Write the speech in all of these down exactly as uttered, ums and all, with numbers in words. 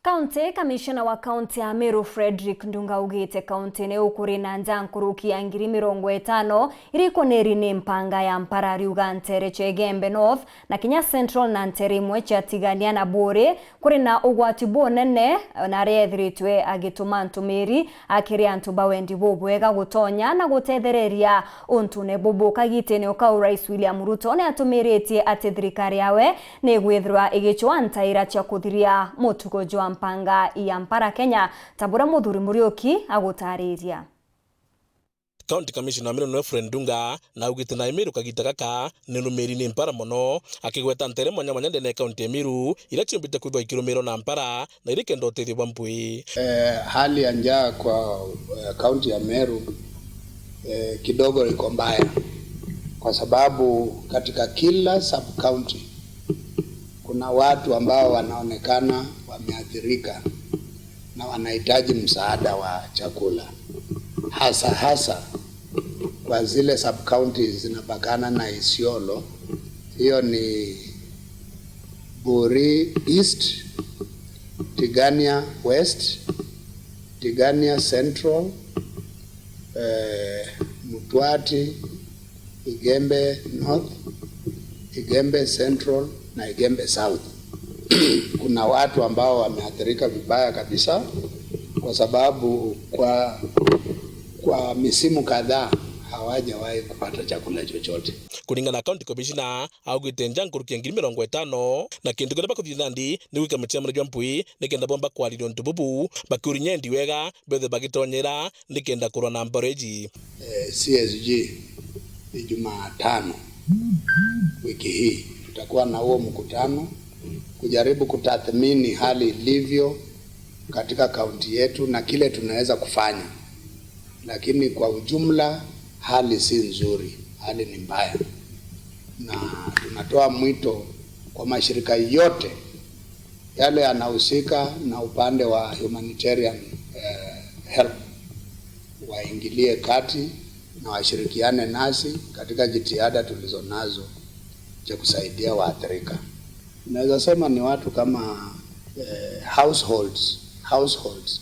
County Commissioner wa county ya Meru Fredrick Ndunga augite county-ini iu kuri na nja nkuruki ya ngiri mirongo itano iria ikuniri ni mpanga ya mpara, ariuga nteere cia Igembe North na kinya Central na nteere imwe cia Tigania na Buuri kuri na ugwati bunene, na aria ethiritwe agituma ntumiri akiri antu ba wendi bubwega gutonya na gutethereria untune bubu. Kagitene o kau, Rais William Ruto ni atumiritie ati thirikari yawe ni igwithirwa igicwaa ntaira cia kuthiria mutugo jwa mpanga ya mpara Kenya, ta buria Muthuri Muriuki agutariria. County Commissioner wa Meru Fred Ndunga naugite na Meru kagita gaka ni numiri ni mpara mono, akigweta nteere mwanya mwanya ndene ya county ya Meru iria ciumbite kwithwa ikirumirwa na mpara na irikenda utethio bwa mpwi. Eh, hali ya njaa kwa, eh, kaunti ya Meru, eh, kidogo iko mbaya, kwa sababu katika kila sub county kuna watu ambao wanaonekana wameathirika na wanahitaji msaada wa chakula, hasa hasa kwa zile sub counties zinapakana na Isiolo. Hiyo ni Buuri East, Tigania West, Tigania Central, eh, Mutwati, Igembe North, Igembe Central na Igembe South. Kuna watu ambao wameathirika vibaya kabisa, kwa sababu kwa, kwa misimu kadhaa hawajawahi kupata chakula chochote. Kulingana na County Commissioner, augite nja nkuruki ya ngiri mirongo itano, na kintu kiria bakuthithia nandi ni gwika mucemanio jwa mpwi nikenda bomba kwariria untu bubu, bakiuria nyendi wega bethe bagitonyera nikenda kurwa na mpara iji. Eh, C S G ni Jumatano wiki hii tutakuwa na huo mkutano kujaribu kutathmini hali ilivyo katika kaunti yetu na kile tunaweza kufanya, lakini kwa ujumla hali si nzuri, hali ni mbaya, na tunatoa mwito kwa mashirika yote yale yanahusika na upande wa humanitarian, eh, help waingilie kati na washirikiane nasi katika jitihada tulizo nazo cha kusaidia waathirika. Naweza sema ni watu kama, eh, households, households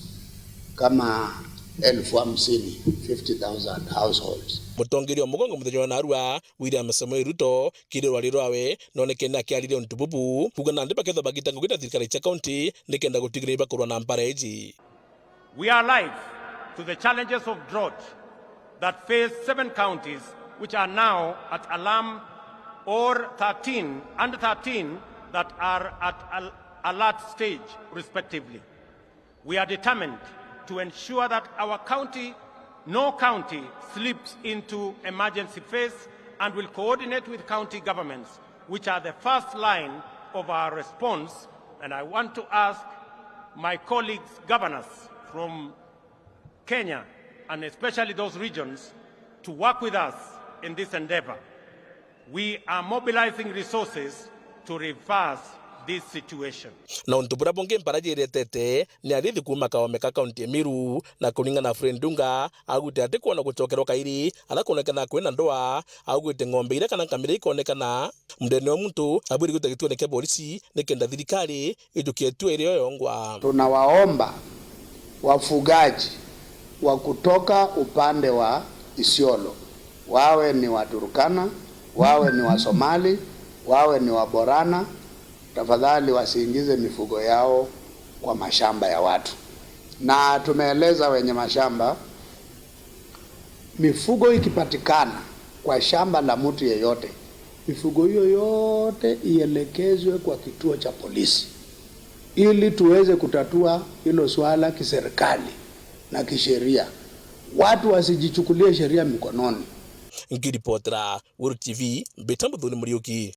kama elfu hamsini, fifty thousand households. Mutongeria wa mugongo muthenya wa narua, William Samoei Ruto, kiri rwari rwawe, nonekene akiariria untu bubu, kuuga nandi bakethwa bagita ngugi na thirikari cia kaunti nikenda gutigiria bakurwa na mpara iji. We are alive to the challenges of drought that face seven counties, which are now at alarm, or thirteen, and thirteen that are at al-, alert stage respectively. We are determined to ensure that our county, no county slips into emergency phase, and will coordinate with county governments, which are the first line of our response. And I want to ask my colleagues governors from Kenya, and especially those regions, to work with us in this endeavor. We are mobilizing resources to reverse this situation. Na untu buria bungi mpara jiretete ni arithi kuuma Kaome ka kaunti ya Meru, na kuringana na Fred Ndunga, augite atikwona gucokerwa kairi aria kwonekana kwina ndwaa, augite ng'ombe iria kana nkamira ikonekana mundene wa muntu abwiri gwita gituone kia borisi nikenda thirikari ijukie itua irio yongwa. Tunawaomba wafugaji wa kutoka upande wa Isiolo, wawe ni wa Turkana, wawe ni wa Somali, wawe ni wa Borana, tafadhali wasiingize mifugo yao kwa mashamba ya watu. Na tumeeleza wenye mashamba, mifugo ikipatikana kwa shamba la mtu yeyote, mifugo hiyo yote ielekezwe kwa kituo cha polisi ili tuweze kutatua hilo swala kiserikali na kisheria. Watu wasijichukulie sheria mikononi. Nkiripotera Weru T V, mbita Muthuri Muriuki.